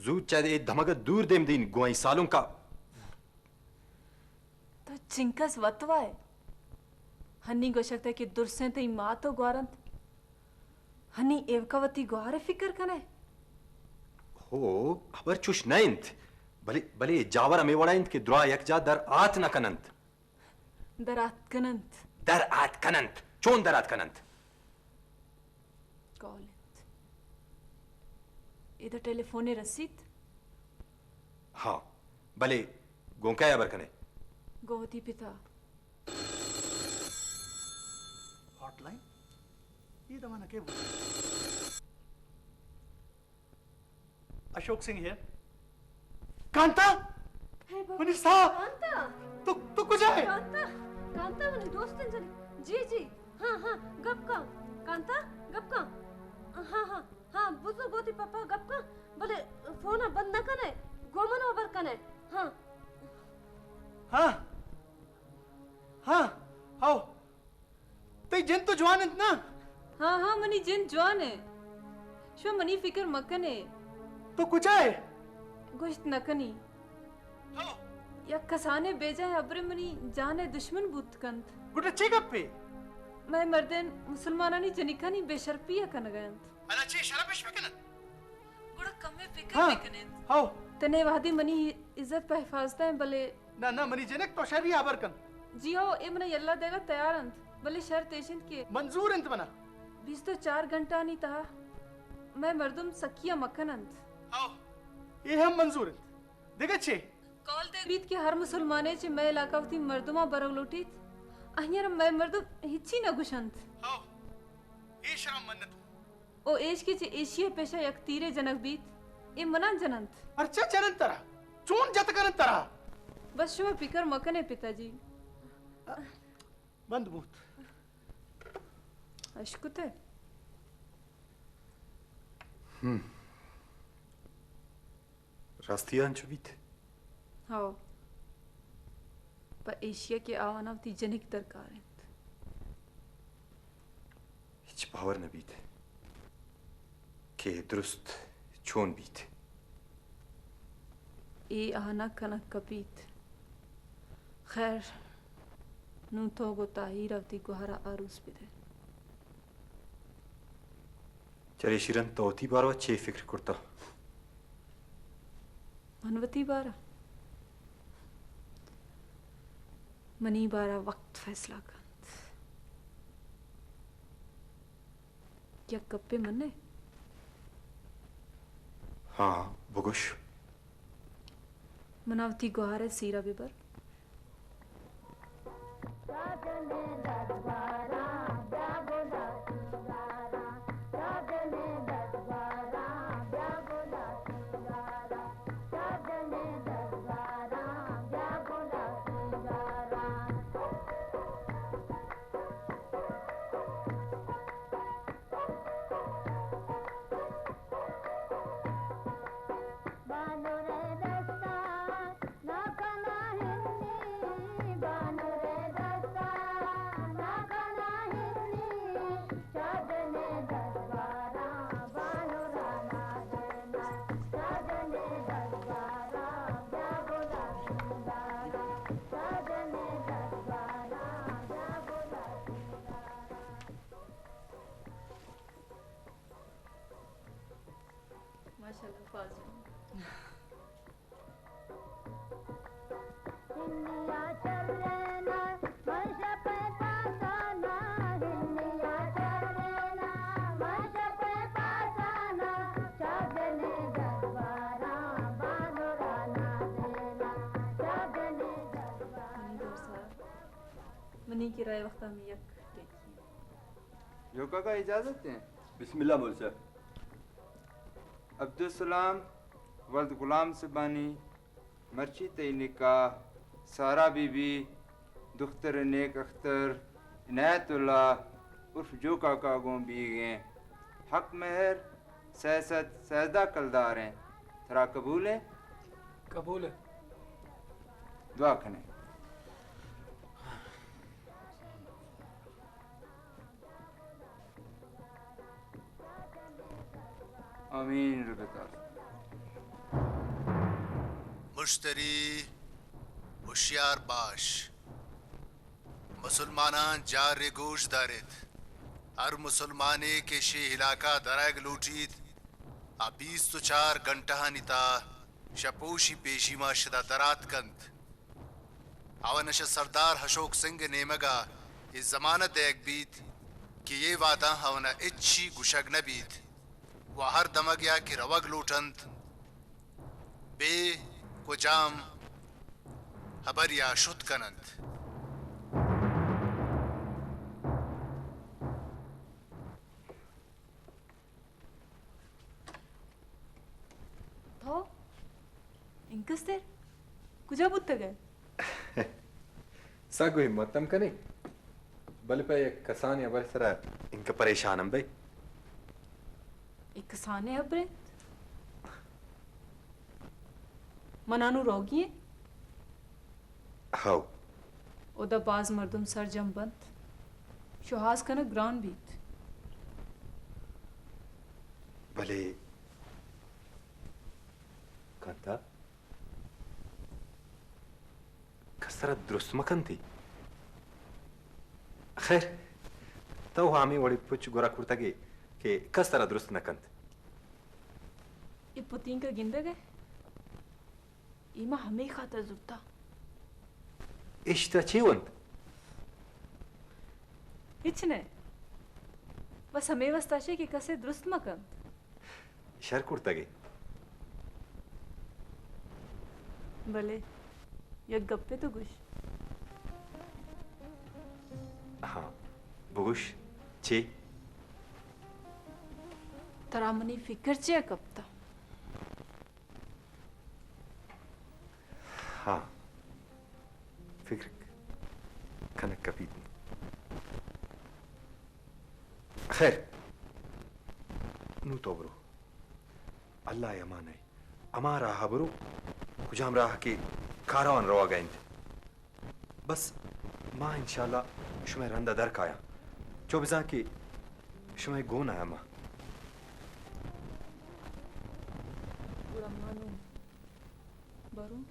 زوت چہ اے دمگ ء دور دیم دین، گوں اے سالونکا۔ تو چنکس وت وائے؟ ہنی گوشگ تہ کہ درسیں تئی مات و گوار انت، ہنی ایوکا وتی گوار ء فکر کنے؟ ہو، ہبر چوش نہ انت، بلے، بلے جاور ہمے وڑا انت کہ دراہ یکجا در آت نہ کننت۔ در آتکن انت۔ در آتکن انت؟ چون در آتکن انت؟ کال انت۔ ادا ٹیلیفونے رسیت؟ ہاں، بلے گوں کئے ہبر کنے؟ گوں وتی پتا۔ ہاٹ لائن؟ اے زمانہ کے بوت؟ اشوک سنگھ ہیئر۔ کانتا! ہے بابا۔ منی ساہ! کانتا! تو، تو کجا ئے؟ کانتا! کانتا منی دوستیں جنی۔ جی، جی۔ ہاں، ہاں، گپ کن۔ کانتا، گپ کن۔ ہاں، ہاں، ہاں، بزو گوتی پپا گپ کن۔ بلے فون بند نہ کنے۔ گوں من ہبر کنے۔ ہاں۔ ہاں۔ ہاں۔ ہاؤ۔ تئی جند تو جوان انت نا؟ ہاں، ہاں، منی جند جوان انت۔ شما منی فکر مکنے۔ تو کجا ئے؟ گوشت نکنی۔ ہو۔ یک کسانیں بیجاہیں ہبرے منی جان ء دشمن بوت کنت۔ گڈا چے گپے؟ مئے مردین مسلمانانی جنکانی بے شرپی ء کنگ ء انت۔ ادا چے شرپش بکنن؟ گڑا کمے فکر ہاں۔ بکنیت۔ ہو۔ تنے وہدی منی عزت پہ حفاظت ء، بلے نہ، نہ، منی جنک تو شری ہبر کن۔ جی ہو، اے منا یلہ دیگا تیار انت، بلے شرط ایش انت کہ منظور انت منا۔ بیست و چار گھنٹہ آنی تہا مئے مردم سکیا مکن انت۔ ہو، اے ہم منظور انت۔ دگہ چے؟ کال دے بیت کہ ہر مسلمانے چہ مئے علاقہ وتی مردماں برگ لوٹیت، آہیاں را مئے مردم ہچی نہ گوشنت۔ ہو، اے شرم منت۔ او ایش کہ چہ ایشی ء پیشا یک تیرے جنگ بیت، اے منان جننت۔ پرچا جننت ترا؟ چون جت کننت ترا؟ بس شما فکر مکنے پتا جی۔ بند بوت۔ اشکتے؟ ہم۔ راستی ء انچو بیت؟ ہو۔ پہ ایشی ء کہ آواناں وتی جنک درکار انت۔ ہچ باور نہ بیت کہ درست چون بیت۔ اے آ نہ کنگ کپیت۔ خیر، نوں تو گوں تاہیر ء وتی گوہر ء آروس بدئے۔ چرے شیرن، تو وتی باروا چے فکر کرتہ؟ من وتی بارا؟ منی بارا وقت فیصلہ کنت۔ یک گپے من ءَ؟ ہاں، بگوش۔ منا وتی گوہار ءِ سیرا ببر۔ ماشاءاللہ، فاضل۔ منی کرا ءِ وقت ءَ ہمے یک ٹیکی۔ جو کاکا اجازت ایں؟ بسم اللہ مول صاحب۔ عبدالسلام ولد غلام سبانی، مرچی تئی نکاح سارا بی بی دختر نیک اختر عنایت اللہ عرف جو کاکا گوں بیگ ایں۔ حق مہر سئے سد سیزدہ کلدار ایں۔ ترا قبول ایں؟ قبول ایں۔ دعا کنیں۔ آمین رب تعالی۔ مشتری ہوشیار باش۔ مسلماناں جار ءَ گوش دار ایت۔ ہر مسلمانے کہ شے علاقہ درآیگ لوٹیت، آ بیست و چار گھنٹہانی تہا شپوشی پیشیما شدا درآتک انت۔ آوان شہ سردار اشوک سنگھ ءِ نیمگا اے ضمانت دئیگ بیت کہ اے وہداں آوانا ہچی گوشگ نہ بیت و ہر دمگیا کہ روگ لوٹنت، بے کجام ہبریا شت کننت۔ تو انکس دیر کجا بوتگ ئے؟ سک گوں ہمت ہم کن ئے، بلے پہ یک کسانیں ہبرے سرا انکہ پریشان ہم بئے۔ یک کسانیں ہبرے؟ من انوں روگی ایں؟ ہو۔ اودا باز مردم سرجم بنت۔ شوہاز کنگ گران بیت۔ بلے کانتا، کس ترا درست مہ کنت۔ خیر، تو ہمے وڑیں پچ گورا کرتگ ئے کہ کس ترا درست نہ کنت۔ اے پتینک ءَ گندگ ئے؟ اے ما ہمے خاطر زرتا۔ اش ترا چے ونت؟ ہچ نہ، بس ہمے واستا شے کہ کسے درست مہ کنت۔ شر کرتگ ئے۔ بلے یک گپے تو گوش۔ ہاں، بگوش، چے؟ ترا منی فکر چیا کپتا؟ ہاں، فکر کنگ کپیت۔ خیر، نوں تو برو۔ اللہ ءِ امان ءَ ہما راہ ءَ برو، کجام راہ کہ کاروان روگ ءَ انت۔ بس ما انشاءاللہ شمئے رند ءَ در کایاں، چو بزاں کہ شمئے گون ءَ ما۔ گڑا ما نوں بروں۔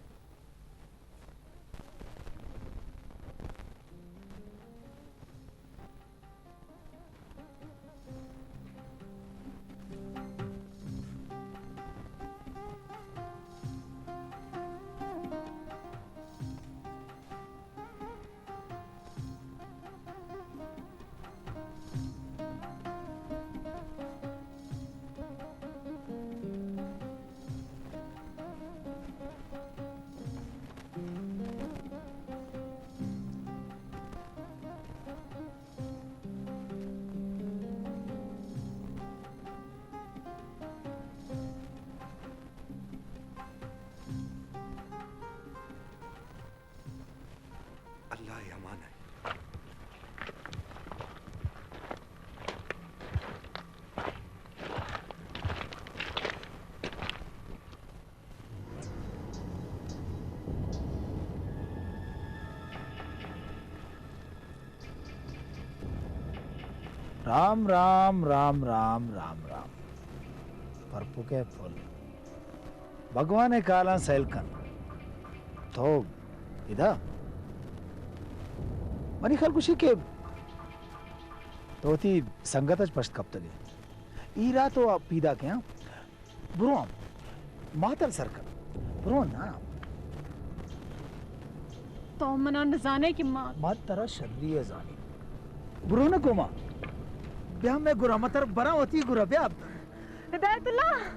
رام، رام، رام، رام، رام، رام۔ پرپک ءِ پل۔ بھگوان ءِ کالاں سیل کن۔ تو ادا؟ منی خیال گوشی کہ تو وتی سنگت اچ پشت کپتگ ئے۔ اے را تو پیداک ئے، ہاں؟ برو ہم۔ ماتل سر کن۔ برو نا۔ تو منا نزانے کہ ما ما ترا شری ءَ زانی۔ برو نا گوما۔ بیا مئے گورا، ما ترا براں وتی گورا، بیا۔ ہدایت اللہ۔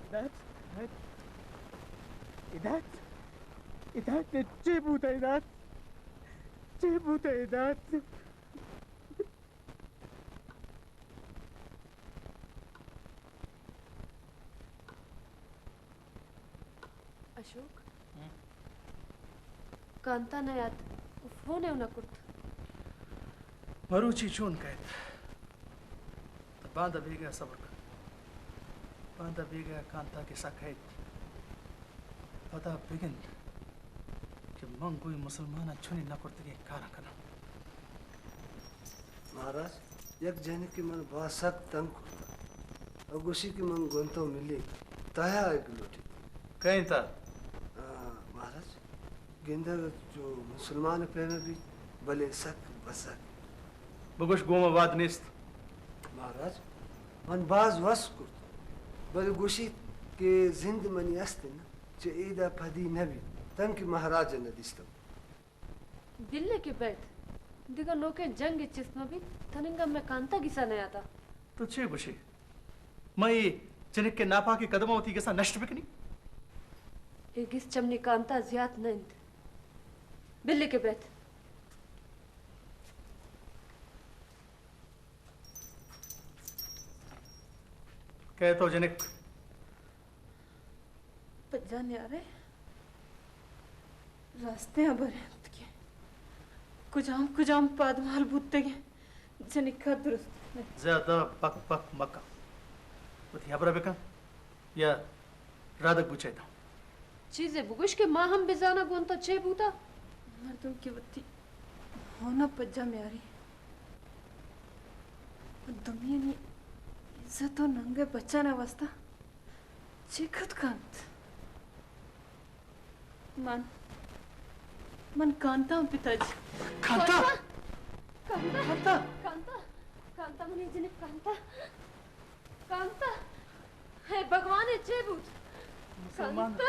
ہدایت، ہدایت، ہدایت، ہدایت، چے بوتہ ہدایت؟ چے بوتہ ہدایت؟ اشوک؟ ہم؟ کانتا نیات، فون ءَ نہ کرت۔ مروچی چون کئیت؟ تہ باندا بیگاہ صبر کن۔ باندا بیگاہ کانتا کہ سک کئیت۔ پدا بگند کہ من گوں اے مسلماناں چنیں نہ کرتگیں کاراں کناں۔ مہاراج، یک جنکے من باز سک تنگ کرتہ۔ او گوشی کہ من گوں تو ملیت، تہا آیگ لوٹیت۔ کئے انت؟ آ، مہاراج، گندگ جو مسلمان پیم بیت، بلے سک بزگ۔ بگوش گوں ما واد نیست۔ مہاراج، من باز وس کرت، بلے گوشیت کہ زند منی است انت، چہ ایدا پدی نہ بیت، تنکہ مہاراج ءَ نہ دیستگ۔ بلے کہ بیت، دگہ نوکیں جنگے چست مہ بیت، تننگا مئے کانتا گسا نیاتا۔ تو چے گوشے؟ من اے جنک ءِ ناپاکیں قدماں وتی گسا نشت بکنی؟ اے گس چہ منی کانتا زیات نہ انت۔ بلے کہ بیت۔ کئے تو جنک؟ پجا نیارے، راستیں ہبر انت کہ کجام کجام پادمال بوتگیں جنکا درست نہ انت۔ زیادہ بک بک مکن، وتی ہبرا بکن یا رادگ بوچے داں۔ چیزے بگوش کہ ما ہم بزاناں گوں تو چے بوتا؟ مردم کہ وتی ہونا پجا میاری، دمیانی عزت و ننگ ء بچانا واسطہ چے کت کنت؟ من، من کانتاں پتاجی۔ کانتا؟ کانتا؟ کانتا؟ کانتا؟ کانتا منی جنک کانتا؟ کانتا؟ اے بھگوان، اے چے بوت؟ مسلمان۔ کانتا؟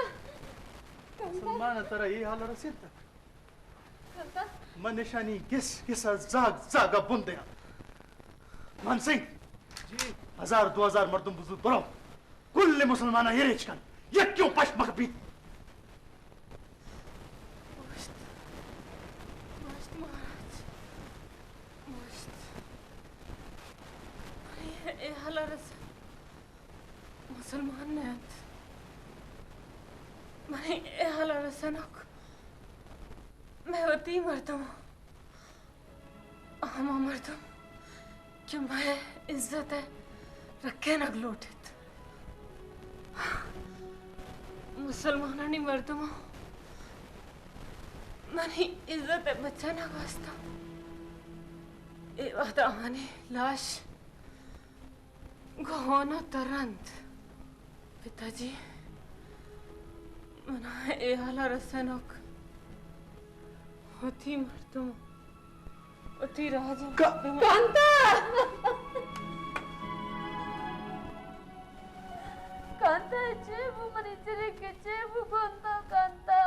کانتا؟ مسلمان، ترا اے حال رسینتگ؟ کانتا؟ من نشانی گس گس ء زاگ زاگ ء بندیاں۔ مان سنگھ۔ جی۔ ہزار دو ہزار مردم بزور برو۔ کل مسلماناں ایریچ کن، یکیوں پشت مہ کپیت۔ گوشت، گوشت مہاراج، گوشت۔ منی اے حال ء رسگ مسلمان نہ انت۔ منی اے حال ء رسینوک مئے وتی مردم۔ ہما مردم کہ مئے عزت ء رکینگ لوٹ ایت۔ مسلمانانی مردماں منی عزت ءِ بچانگ واستا اے وہدا آہانی لاش گوں ہون ءَ ترنت۔ پتا جی، منا اے حالا رسینوک وتی مردم، وتی راج ءِ کا-، مردم۔ کانتا! کانتا، چے بو منی چریک ءَ، چے بو گوں تو کانتا؟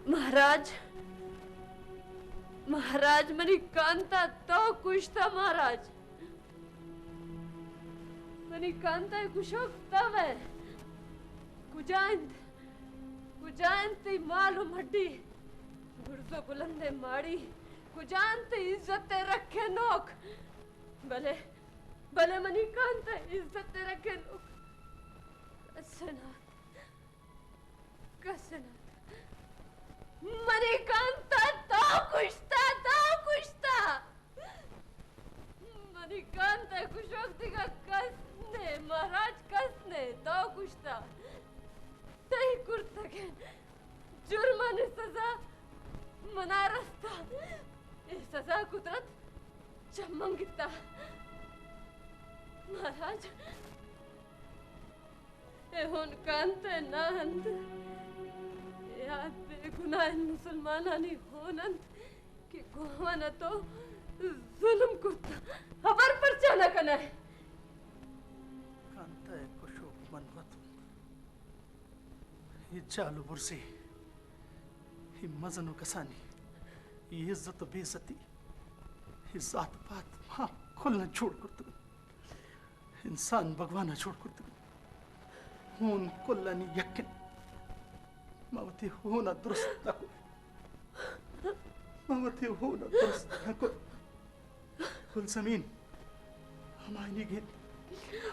مہاراج، مہاراج، منی کانتا تو کشتا مہاراج۔ منی کانتا ءِ کشوک تو ئے۔ کجا انت؟ کجا انت تئی مال و مڈی؟ برز و بلندیں ماڑی؟ کجا انت تئی عزت ءِ رکھینوک؟ بلے، بلے منی کانتا ءِ عزت ءِ رکھینوک کس نہ ات۔ کس نہ ات۔ منی کانتا تو کشتا، تو کشتا۔ منی کانتا ءِ کشوک دگہ کس نے، مہاراج، کس نے، تو کشتا۔ تئی کرتگیں جرمانی سزا منا رستا۔ اے سزا قدرت چہ من گتا۔ مہاراج، اے ہون کانتا ءِ نہ انت۔ اے آ بے گناہیں مسلمانانی ہون انت کہ گوں آوان ءَ تو ظلم کرت۔ ہبر پرچا نہ کن ئے؟ کانتا ءِ کشوک من وت انت۔ اے جال و برزی، اے مزن و کسانی، اے عزت و بے عزتی، اے ذات پات ما کلاں جوڑ کرتگ انت۔ انسان بھگوان ءَ جوڑ کرتگ۔ ہون کلانی یک انت۔ ما وتی ہون ءَ درست نہ کت۔ ما وتی ہون ءَ درست نہ کت۔ گلزمین ہمائینی گیت،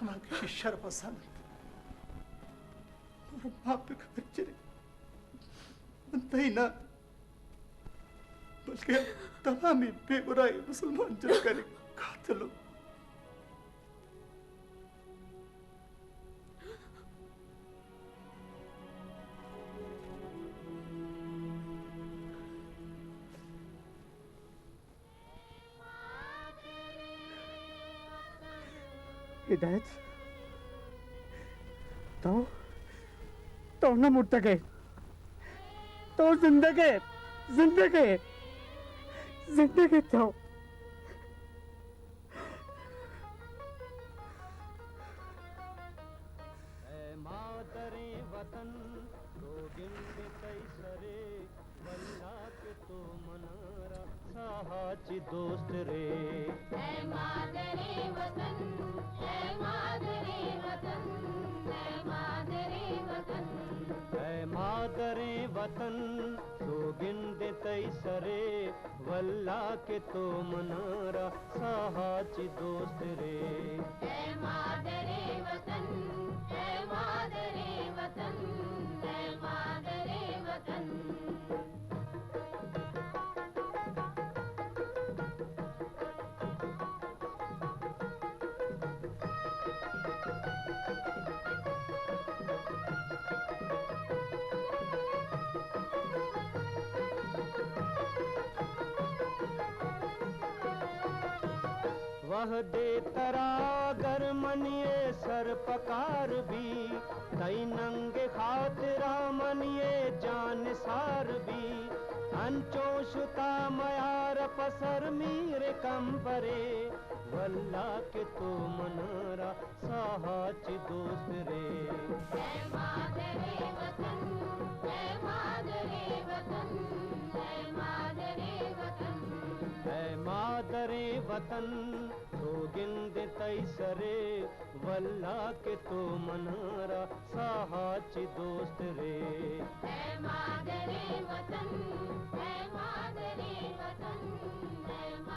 ہما کشی شرپ ءَ زانت۔ مارا معاف بکن جنین۔ من تئی نہ، بلکہ تمامی بے گناہیں مسلمان جنکانی قاتل ہوں۔ ہدایت، تو، تو نہ مردگ ئے، تو زندگ ئے، زندگ ئے، زندگ ئے تو۔ اے مادریں وطن، سوگند تئی سرے، واللہ کہ تو منارا ساہا چہ دوست رے۔ اے مادریں وطن، اے مادریں وطن، اے مادریں وطن۔ اے مادریں وطن، سوگند تئی سرے، واللہ کہ تو منارا ساہا چہ دوست رے۔ اے مادریں وطن، اے مادریں وطن، اے مادریں وطن۔ وہدے ترا گر منی سر پکار بی، تئی ننگ خاطرا منی جان سار بی، انچو شتا میار پسر میر کمبرے، واللہ کہ تو منارا ساہا چہ دوست رے۔ اے مادریں وطن، اے مادریں وطن، اے مادریں وطن۔ اے مادریں وطن، سوگند تئی سرے، واللہ کہ تو منارا ساہا چہ دوست رے۔